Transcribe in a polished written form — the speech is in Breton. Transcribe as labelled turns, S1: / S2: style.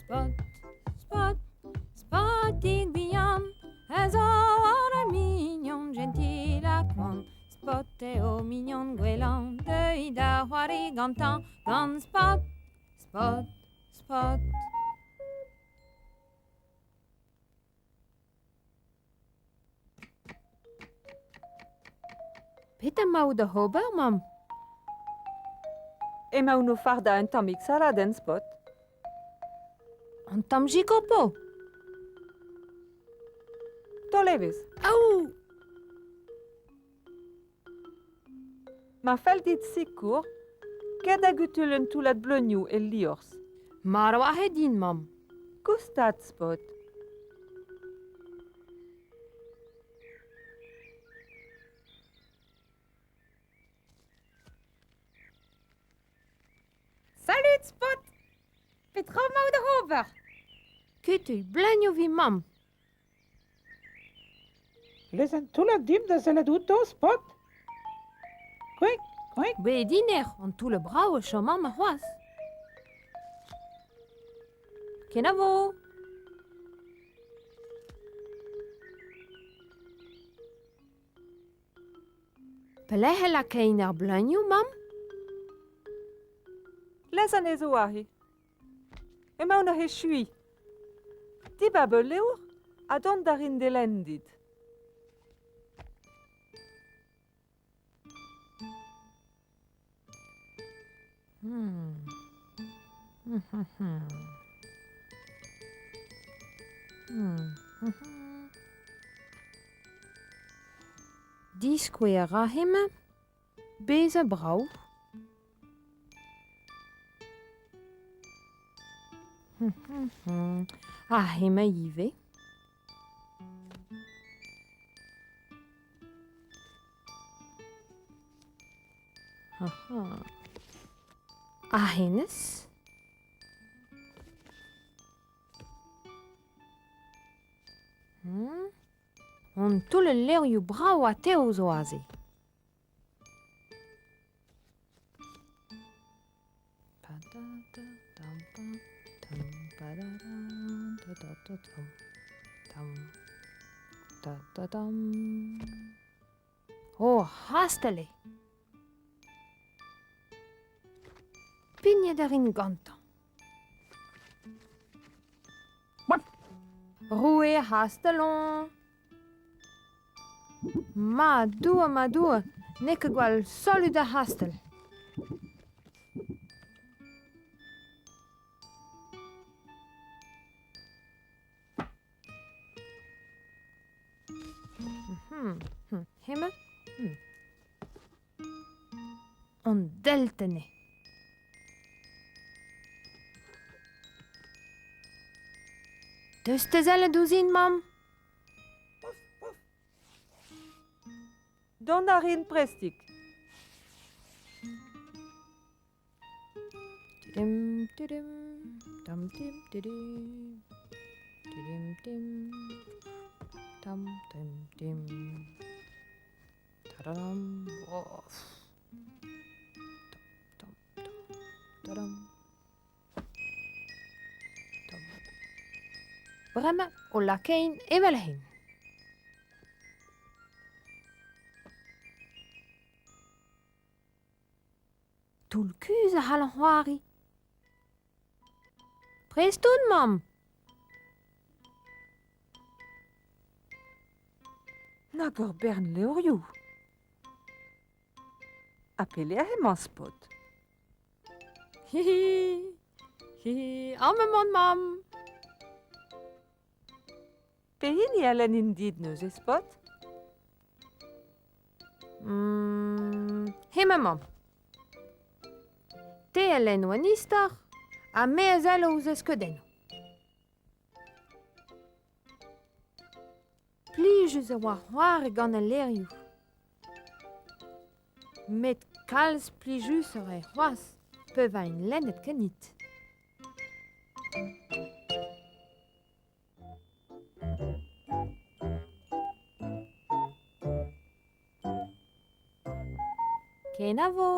S1: Spot, Spot, Spotig bihan a zo hor mignon jentil ha koant. Spot eo mignon gwellañ, deuit da c'hoari gantañ gant Spot, Spot, Spot. Petra emaout oc'h ober, mamm?
S2: Emaon o fardañ un tammig saladenn, Spot.
S1: Un tamm jikopo?
S2: Taol evezh.
S1: Aou!
S2: Ma fell dit sikour, kae da gutul un toullad bleunioù el liorzh.
S1: Marv eo din, mamm.
S2: Goustad, Spot.
S3: Salud, Spot! Petra emaout oc'h ober?
S1: Kutuilh bleunioù evit mamm.
S4: Lez un toullad dimp da sellet outo, Spot. Kuik, kuik.
S1: Bet dinec'h, an toull brav e chom amañ c'hoazh. Kenavo! Pelec'h e lakain ar bleunioù, mamm?
S2: Lez anezho aze. Emaon oc'h echuiñ. Dibab ul levr ha dont a rin d'e lenn dit.
S1: Diskouez a ra hemañ bezañ brav. Ha hemañ ivez. Ha hennezh? An toull al levrioù brav ha tev zo aze. Oh, c'hastell eo! Pignet a rin gantañ. Roue ar c'hastell on. Ma Doue, ma Doue, n'eo ket gwall solut ar c'hastell. Hemañ An deltenn eo. Deus da sellet ouzhin, mamm.
S2: Dont a rin prestik.
S1: Tudum, tudum, tam tim tudum, tudum tim, tam tim tim, tadam, oh. Tam, tam, tadam, tam. Bremañ o lakain evel-hen. Toull-kuzh a c'hallan c'hoari. Prest on, mamm.
S2: Nag ur bern levrioù. Ha pelec'h emañ Spot?
S1: Hihi, hihi, amañ emaon, mamm.
S2: Pehini a lennin dit neuze, Spot?
S1: Hemañ mañ. Te a lenno an istor ha me a sello ouzh e skeudennoù. Plijus e oa c'hoari gant al levrioù. Met kalz plijusoc'h eo c'hoazh pevañ lennet ganit. Kenavo!